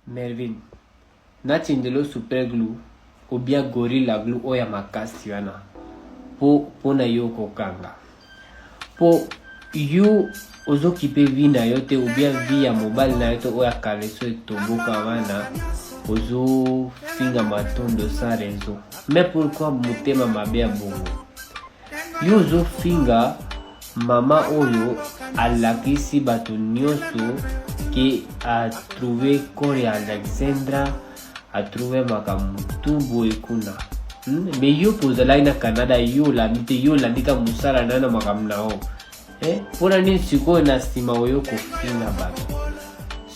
Mervine, natindelo super glue ou bien gorilla glue oyo ya makasi wana po pona yo kokanga po yo ozokipe vie na yo te ou bien vie ya mobali na yo te oyo ya kaleso etoboka wana ozofinga matondo sans raison. Mais pourquoi motema mabe ya bongo? Yo ozofinga mama oyo alakisi bato nyonso ke atrouve corps ya Alexandra, atrouve makambo tu boye kuna. Mais yo mpe ozalaki na Canada, yo olandi te, yo olandi ka mosala na yo na makambo na yo. Mpona nini sikoyo na nsima oyo kofinga bato?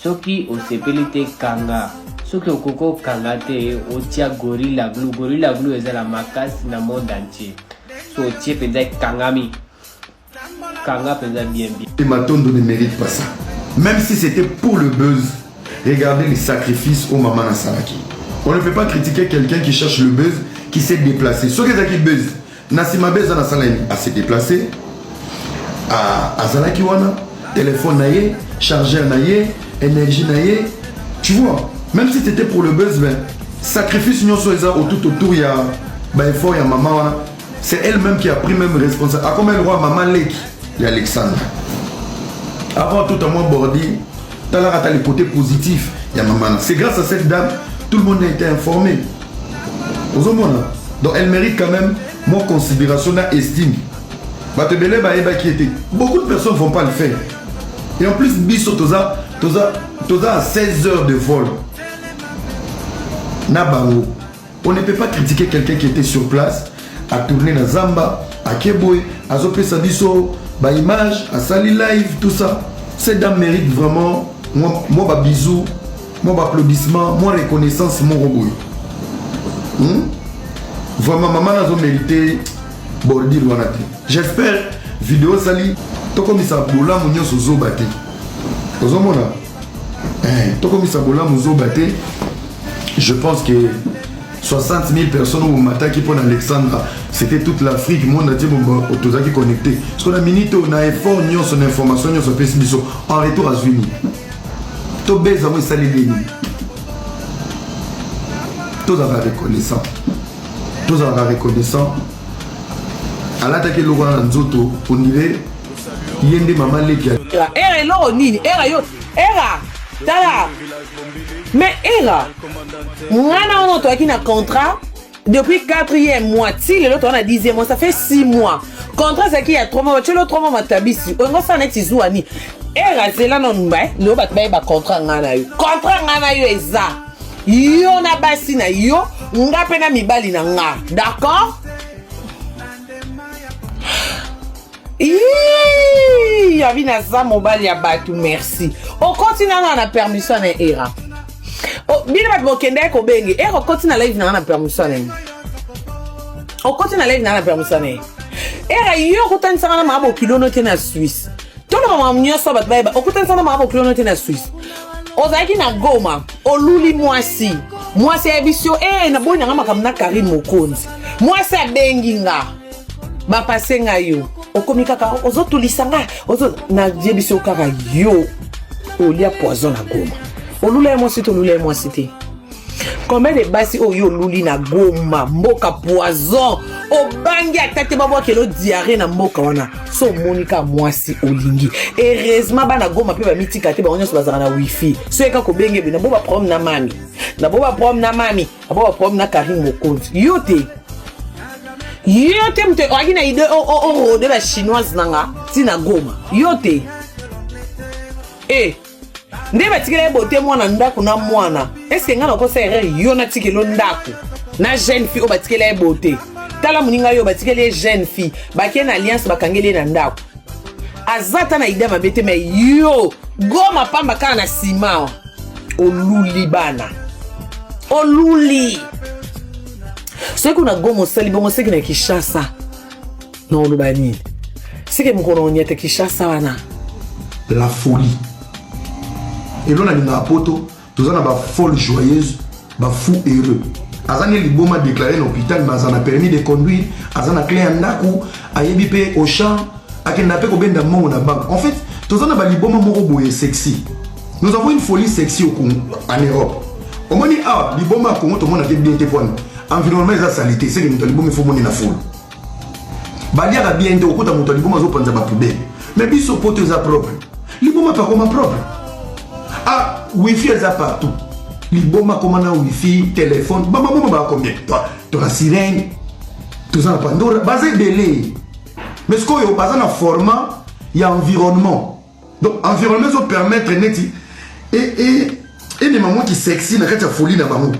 Soki osepeli te kanga, soki okoki okanga te otia gorilla glue. Gorilla glue ezala makasi na monde entier, so otie mpenza ekangami, kanga mpenza bien bien. Et Matondo ne mérite pas ça. Même si c'était pour le buzz, regardez les sacrifices au maman Nasalaki. On ne peut pas critiquer quelqu'un qui cherche le buzz, qui s'est déplacé. Ce qui est buzz, Nasima buzz na sala a s'est déplacé, a azalaki wana, téléphone na ye, chargeur na ye, énergie na ye. Tu vois, même si c'était pour le buzz, ben, sacrifice nyonso eza tout autour ya ba effort ya maman wana. C'est elle-même qui a pris même responsabilité. A comme elle roi maman leki ya Alexandre. Avant tout à moi bordi, talaka le côté positif ya maman. C'est grâce à cette dame, tout le monde a été informé. Ozomona. Donc elle mérite quand même mon considération na estime. Bato ebele bayebaki ete beaucoup de personnes vont pas le faire. Et en plus biso toza toza toza à 16 heures de vol. Na bango. On ne peut pas critiquer quelqu'un qui était sur place, a tourné na Zamba, a Keboy, a zopesa biso ba image, a sali live, tout ça. Cette dame mérite vraiment moi, moi ba bisous, moi ba applaudissements, moi reconnaissance, mon robot. Vraiment maman nazo mérité bordure wana te. J'espère vidéo sali tokomisa bolamu nyonso zoba te. Ozomona? Tokomisa bolamu zoba te. Je pense que 60 000 personnes au mataki pour Alexandra, c'était toute l'Afrique, monde entier tozaki connecté. Parce qu'on a minute on a effort nyonso na information nyonso pesi biso en retour à Zwini. To beza mo esali nini? Tozalaka reconnaissant. Tozalaka reconnaissant. Alataki eloko wana na nzoto, on dirait ye nde mama leki. Era eloko nini? Era yo, era tala. Mais era ngana wana toyaki na contrat depuis 4e mois ti lelo toza na 10e mois, ça fait 6 mois. Contrat ezalaki ya 3 mois, batielo 3 mois matabisi olingo osala neti zuwa nini? Era zela nanu ba lelo bato bayeba contrat nga na yo. Contrat nga na yo eza yo na basi na yo, nga mpe na mibali na nga, d'accord? Yabi naza mobali ya bato, merci. Okoti nanga na permission na era. Bino bato bokendaki kobenge era, okoti na live nanga na permission na ye. Okoti na live nanga na permission na ye. Era yo okutanisaka na mama bokilono te na Suisse. Toloba makambo nyonso bato bayeba, okutanisaka na mama bokilono te na Suisse. Ozalaki na Goma, oluli mwasi. Mwasi ayebisi yo, naboyi nanga makambo na Karine Mokonzi. Mwasi abengi nga. Bapase nga yo. Okomi kaka ozotulisa nga. Ozo nayebisi yo kaka yo olia poison na Goma. Olula ye mwasi te, olula ye mwasi te. Combien de basi oyo oluli na Goma, mboka poison, obangi ata te babwakelo diarrhée na mboka wana. So omoni ka mwasi olingi. Heureusement bana Goma pe bamitika te, bango nyonso bazalaka na wifi. So eka kobenge bino, bo ba problème na mami. Na bo ba problème na mami, na bo ba problème na Karine Mokonzi. Yo te. Yo te moto oyaki na idée orode ba chinoise nanga ti na Goma. Yo te. Nde batikela ye bote mwana ndako na mwana. Est-ce que nga nakosa erreur yo natikelo ndako na jeune fille oyo batikela ye bote? Tala moninga yo batikeli ye jeune fille, bakie na alliance bakangeli ye na ndako. Aza ta na idée mabe te, mais yo Goma pamba kaka na nsima oluli bana. Oluli. Soki kuna Goma osali bongo, soki na Kinshasa na oloba nini? Seke mokolo onyete Kinshasa wana. La folie. Elo na lingaka poto, toza na ba folle joyeuse, ba fou heureux. Aza ne liboma déclaré na hôpital, mais aza na permis de conduire, aza na clé ya ndako, ayebi pe au champ, akenda pe kobenda mbongo na banque. En fait, toza na ba liboma moko boye sexy. Nous avons une folie sexy au Congo, en Europe. Omoni awa liboma ya Congo tomonaki bien te pona environnement eza salite, seke moto ya liboma ifo moni na fulu. Baliaka bien te, okuta moto ya liboma azopanza ba poubelle. Mais biso poto eza propre. Liboma pe akoma propre. Ah, wifi eza partout. Liboma koma na wifi, téléphone, ba maboma ba combien? Toi, la sirène, toza na Pandora, baza ebele. Mais sikoyo baza na format ya environnement. Donc environnement ezo permettre neti et emema mwa kisexy na kati ya folie na bango.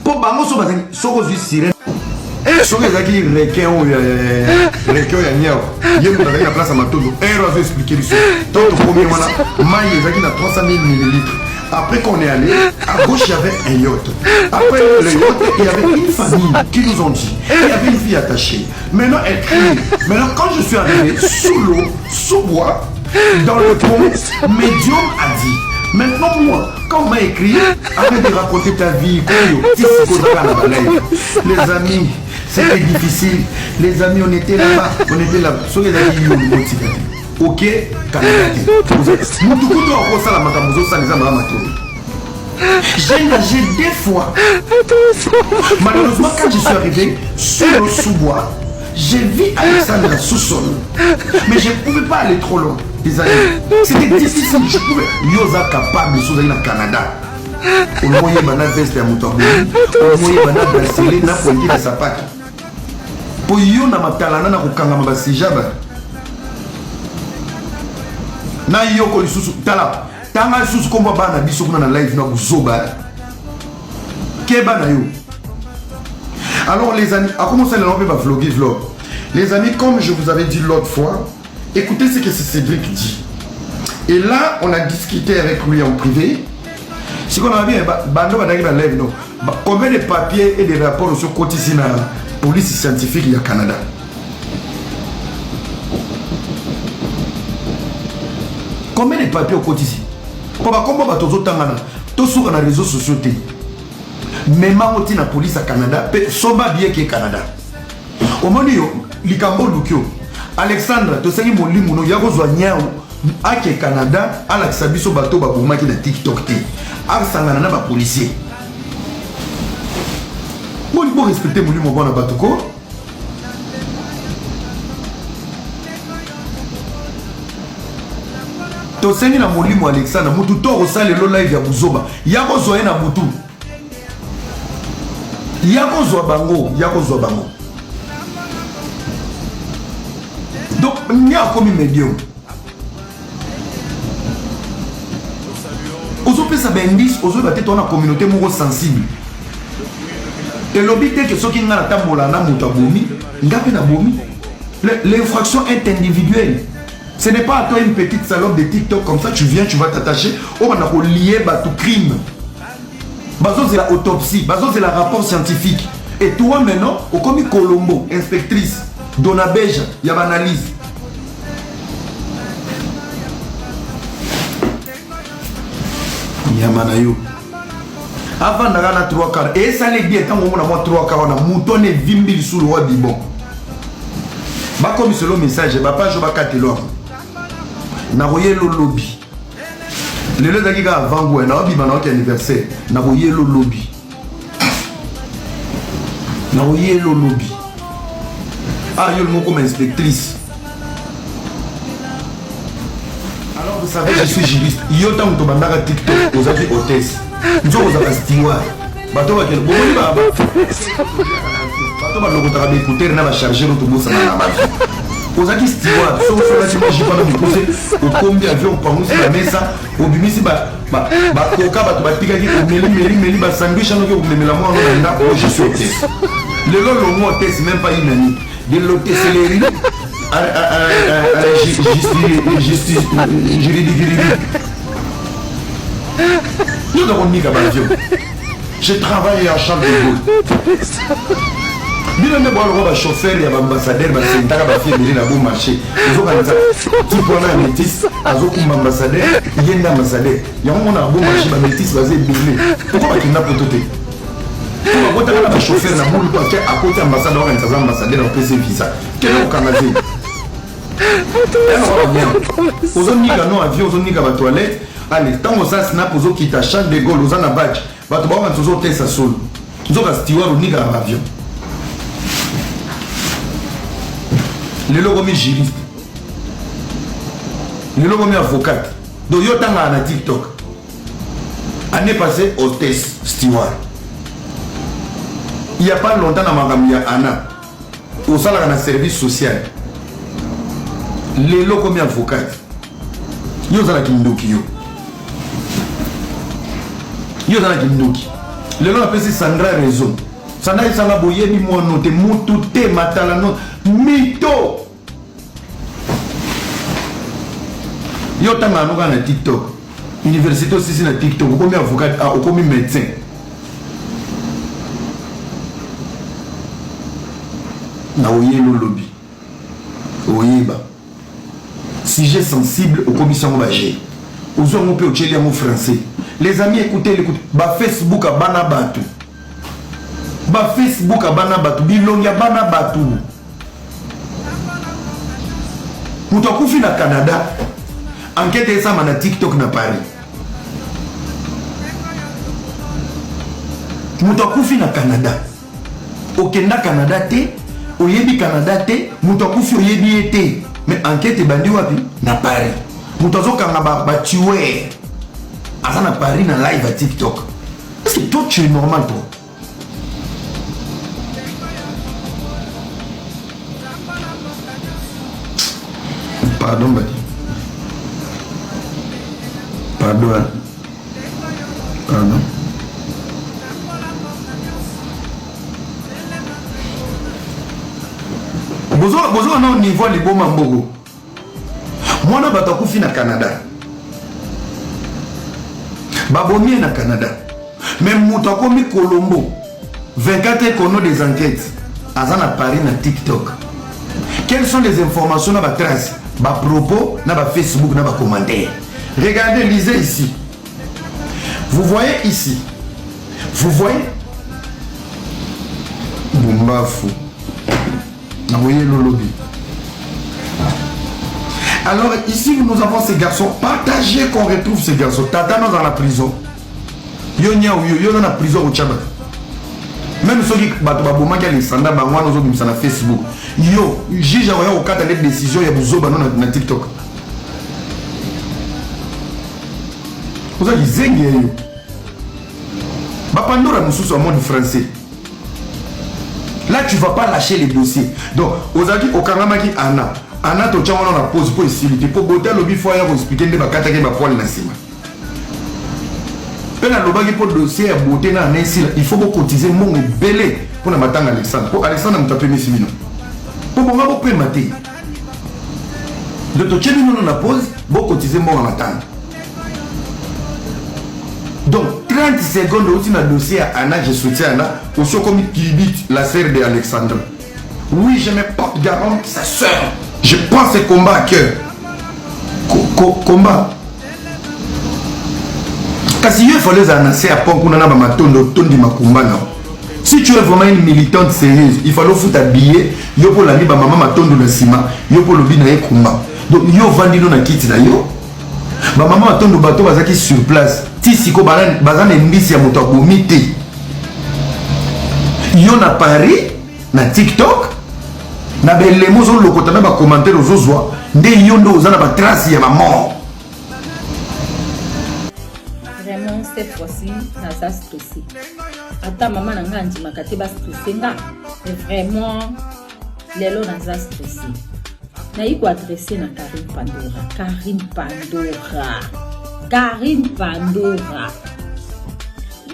Mpo bango so bazali soki ozwi sirène soki ezalaki requin oyo requin oyo ya niao ye moto azalaki na place ya matondo ero azo explike biso ntango tokomi wana mai ezalaki na 300 000 millilitres. Après qu'on est allé, à gauche, il y avait un yacht. Après le yacht, il y avait une famille qui nous ont dit. Il y avait une fille attachée. Maintenant, elle crie. Maintenant, quand je suis arrivé, sous l'eau, sous bois, dans le pont, médium a dit. Maintenant, moi, quand on m'a écrit, arrête de raconter ta vie, les amis, c'était difficile. Les amis, on était là-bas, on était là-bas. Ok, Canada te. Mutu kutu akosala makambo ozosala eza mama matoi. J'ai nagé deux fois. Malheureusement, quand je suis arrivé sur le sous-bois, j'ai vu Alexandre sous-sol. Mais je ne pouvais pas aller trop loin. Les amis, c'était difficile. Je pouvais. Yoza capable de sous na Canada. Omoyeba na veste ya moto aboyi, omoyeba na bracelet na pointi na sapato. Po yo na matalana na kokangama ba sijaba. Na yoko lisusu tala tanga lisusu kombo bana biso kuna na live na buzoba. Keba na yo. Alors les amis, à comment ça les va vlogger vlog. Les amis, comme je vous avais dit l'autre fois, écoutez ce que Cédric dit. Et là, on a discuté avec lui en privé. Si on a bien, bando bandaki ba live non. Combien de papiers et de rapports sur côté ici na police scientifique ya Canada? Combien de papiers au côté ici? Po bakombo bato ozotangana tosuka na réseaux sociaux te. Mema ngo ti na police ya Canada pe somba billet ke Canada. Omoni yo likambo oluki yo Alexandre tosengi molimo no ya kozwa nyau ake Canada alakisa biso bato babomaki na TikTok te asangana na ba policier. Boni bo respecter molimo bwana bato ko. Tosengi na molimo Alexandre mutu to akosala lelo live ya buzoba ya kozwa ye na butu ya kozwa bango ya kozwa bango donc nde akomi medium ozopesa baindice ozoyeba te toa na communauté moko sensible elobi te ke soki ngai natambola na moto abomi nga mpe nabomi. L'infraction est individuelle. Ce n'est pas à toi une petite salope de TikTok comme ça, tu viens, tu vas t'attacher. Oh, on a lié bah, tout crime. Bazo c'est la autopsie, bazo c'est la rapport scientifique. Et toi maintenant, au comme Colombo, inspectrice, Dona Beja, il y a analyse. Nyama na yo. Avandaka na 3 quarts. Et ça les bien tango mona moi 3 quarts na mouton et vimbi sous le roi bibon. Bakomi selo message, ba page bakatelo. Nakoyelo lobi. Lelo ezalaki kaka avant goût, na obima na oki anniversaire, nakoyelo lobi. Nakoyelo lobi. Ah, yo moko ma inspectrice. Alors vous savez, je suis juriste. Yo tango tobandaka TikTok, ozalaki hôtesse. Nzoko ozalaka steward. Bato bakende bomoni ba bato balokotaka ba écouteur na ba chargeur oyo tobosana na bato. Ozalaki steward, soki osolaki mwa jupe wana mokuse, okombi avion, opangusi ba mesa, obimisi ba bakoka bato batikaki, omeli meli meli ba sandwich wana oke komemela mwana na ndako. Je suis hôtesse. Lelo longo hôtesse même pas une année. De l'hôtesserie à la justice juridique. Yo nakonika ba avion. Je travaille à Charles de Gaulle. Bino nde bwa lokola ba chauffeur ya ba ambassadeur basentaka ba fille ebele na bon marché. Ozokanisa type wana ya métis azokumba ambassadeur, ye nde ambassadeur. Yango mona na bon marché ba métis baza ebele. Pourquoi bakenda poto te? Po bakotaka na ba chauffeur na bulu to ake akoti ambassade wakanisa aza ambassadeur apesi visa. Kende kokanga te. Ozonika no avion, ozonika ba toilette. Allez, ntango oza snap, ozokita Charles de Gaulle, oza na badge, bato baokanisa ozotesa solo, nzoka steward onikaka ba avion. Lelo okomi juriste, lelo okomi avocate. Donc yo otangaka na TikTok, année passée hôtesse, steward. Il y a pas longtemps na makambo ya Anna, osalaka na service social, lelo okomi avocate. Yo oza na kindoki, yo yo oza na kindoki. Lelo napesi Sandra raison. Sandra esanga boyebi mwano te, mutu te, matala no mito. Yo otangaka no kaka na TikTok, université osisi na TikTok, okomi avocat, ah, okomi médecin. Na oyeli olobi oyeba sujet sensible, okomisi yango baje, ozwi yango mpe otyeli yango français. Les amis, écoutez, écoutez, bafacebook ya bana bato, bafacebook ya bana bato, bilongi ya bana bato. Moto akufi na Canada, enquête esama na TikTok na Paris. Moto akufi na Canada, okenda Canada te, oyebi Canada te, moto akufi oyebi ye te, mais enquête ebandi wapi? Na Paris. Moto azokanga batueur aza na Paris na live ya TikTok. Est-ce que toi tu es normal, toi? Pardon, Badi. Pardon, hein? Pardon. Bozo na niveau liboma mboko. Mwana bato akufi na Canada, babomi ye na Canada, mais moto akomi Colombo 24 chrono des enquêtes aza na Paris na TikTok. Quelles sont les informations na batrace, bapropos na bafacebook na bacommentaire? Regardez, lisez ici. Vous voyez ici, vous voyez Bumbafu nakoyela olobi. Alors ici nous avons ces garçons, partagez qu'on retrouve ces garçons. Tata dans la prison, yo nyau yo yo na prison otya bato, même soki bato babomaki Alexandra, bango wana ozobimisa na Facebook. Yo juge akoya kokata nde décision ya buzoba no na TikTok. Oza kizengi ya yo. Bapandora mosusu ya monde français. Là tu vas pas lâcher les dossiers. Donc ozalaki okangamaki Anna, Anna totya wana na pause mpo esili te, mpo bote alobi fo aya koexplike nde bakataki bapoile na nsima. Mpe nalobaki mpo dossier ya bote na Anna esila, il faut bokotize mbongo ebele mpo na matanga Alexandre, mpo Alexandre moto apemisi bino mpo bonga bopema te. Donc totye bino na pause, bokotize mbongo ya matanga. Donc 30 secondes outi na dossier ya Anna, je soutiens Anna, osi okomi kilibit, la sœur de Alexandre. Oui, je me porte garant sa sœur, je prends ce combat à cœur. Combat kasi yo efale ezala na se ya pont kuna na bamatondo otondi makumba na. Si tu es vraiment une militante sérieuse, il fallait ofuta billet yo mpo olandi bamama matondo na nsima, yo mpo olobi na ye kumba. Donc yo ovandi no na kiti na yo, bamama matondo bato bazalaki sur place ti siko baza na mbisi ya moto abomi te. Yo na Paris na TikTok na belemo ozolokota na bacommentaire ozozwa nde yo nde oza na batrace ya bamort. Vraiment, cette fois-ci naza stressé. Ata mama na nga andimaka te bastresse nga, mais vraiment lelo naza stressé. Nayi koadresse na Karine Pandora. Karine Pandora, Karine Pandora,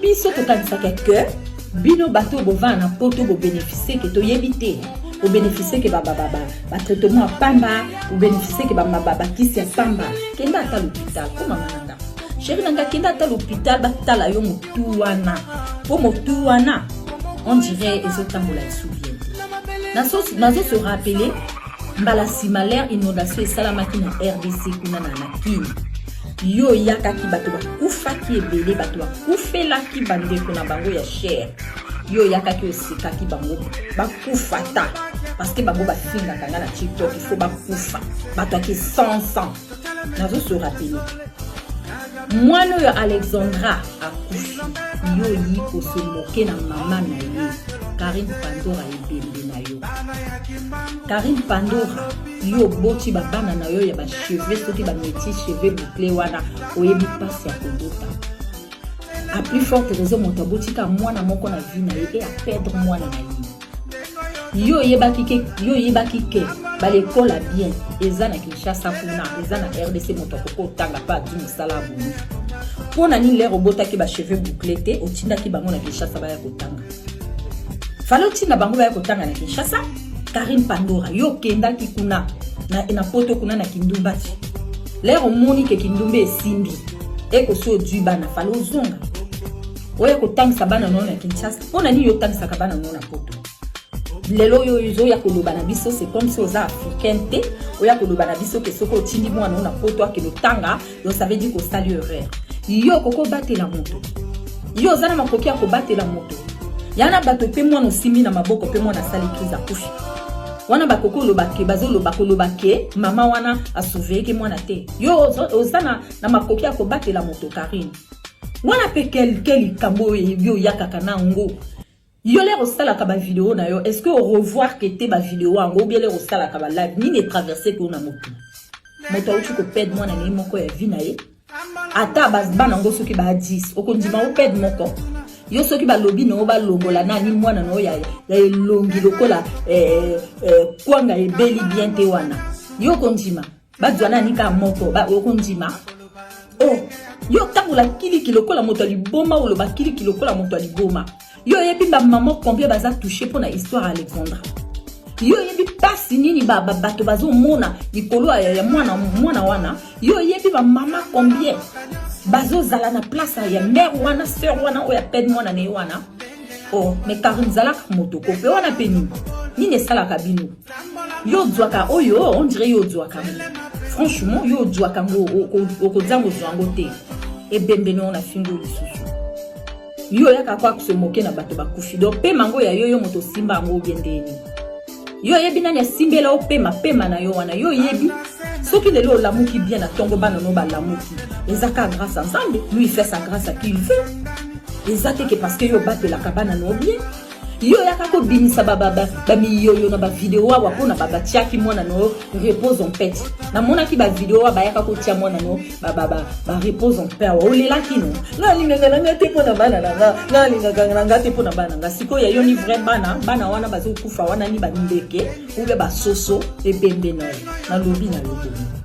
biso tokanisaka ke bino bato oyo bovanda na poto bobénéficie ke toyebi te, bobénéficie ke batraitement ya pamba, bobénéficie ke bakisi ya pamba. Kenda ata l'hôpital ko mama na nga, chéri na nga, kenda ata l'hôpital batala yo motu wana, mpo motu wana on dirait ezotambola esu bien te. Nazo se rappeler mbala nsima l'air inondation esalamaki na RDC kuna na Kini, yo oyakaki, bato bakufaki ebele, bato bakufelaki bandeko na bango ya cher. Yo oyakaki, osekaki bango bakufa ta. Parce que bango bafingaka nga na TikTok, il faut bakufa. Bato ya kisansan. Nazo se rappeler. Mwana oyo Alexandra akufi, yo oyi ko se moquer na mama na ye. Carine Pandora ebembe na yo. Carine Pandora, yo oboti ba bana na yo ya ba cheveux soki ba métis cheveux bouclé wana oyebi pasi ya kobota. A plus forte raison moto aboti ka mwana moko na vie na ye et a perdre mwana na ye. Yo oyebaki ke yo oyebaki ke ba l'école ya bien eza na Kinshasa kuna eza na RDC moto akoki kotanga pa adu mosala ya boye. Mpo na nini lere obotaki ba cheveux bouclé te otindaki bango na Kinshasa baya kotanga? Fallait otinda bango baya kotanga na Kinshasa. Carine Pandora yo okendaki kuna na, na poto kuna na kindumba ti lere omoni ke kindumba esimbi ekosi ozwi bana fale ozonga oya kotangisa bana nao na Kinshasa. Mpo na nini yo otangisaka bana nao na poto? Lelo oyo ozoya koloba na biso c'est comme si oza africaine te, oya koloba na biso ke soki otindi mwana na poto akende otanga, donc ça veut dire kosali erreur. Yo okoki kobatela moto, yo oza na makoki ya kobatela moto ya na bato mpe mwana osimbi na maboko mpe mwana asali crise akufi wana bakoki koloba ke bazoloba koloba ke mama wana asurveilleke mwana te. Yo oza na, na makoki ya kobatela moto Carine wana mpe ke likambo oyo yo oyakaka na yango. Yo lere osalaka ba video na yo, est-ce que au revoir que te ba video yango ou bien lere osalaka ba live nini etraverse ko na motu? Moto auti ko perdre mwana na ye moko ya vie na ye, ata bana yango soki ba 10 okondima o perdre moko. Yo soki balobi na yo balongola nani mwana na yo ya, ya elongi lokola eh, eh, kwanga ebeli bien te wana, yo okondima bazwa nani kaka moko okondima? Oh, yo otambola kiliki lokola moto ya liboma, oloba kiliki lokola moto ya liboma. Yo oyebi ba mama combien baza touché mpo na histoire ya Alexandra? Yo oyebi mpasi nini bato bazomona likolo ya mwana, mwana wana? Yo oyebi ba mama combien bazozala na place ya mère wana, sœur wana oyo apede mwana na ye wana? Oh, mais Carine zalaka moto ko mpe wana mpe nini nini esalaka bino? Yo ozwaka oyo on dirait yo ozwaka ngo, franchement yo ozwaka ngo, okozanga ozwa yango te. Ebembe no na fingi oyo lisusu yo oyaka kwa se moke na bato bakufi. Donc pema yango ya yo, yo moto osimba yango obie ndeni? Yo oyebi nani asimbela yo pema pema na yo wana? Yo oyebi soki lelo olamuki bien na ntongo, bana no balamuki, eza kaka grâce à Nzambe. Lui il fait sa grâce à qui il veut. Eza te ke parce que yo obatelaka bana no bien. Yo oyaka kobimisa bamiyoyo na bavideo awa mpona batiaki mwana no repose en paix. Namonaki bavideo awa bayaka kotia mwana no barepose en paix awa, olelaki no nga alingaka na nga te mpo na bana na nga, nga alingaka na nga te mpo na bana na nga. Sikoyo ya yo ni vrai bana, bana wana bazokufa wana ni bandeke ube basoso. Ebembe na yo, nalobi na yo bongo.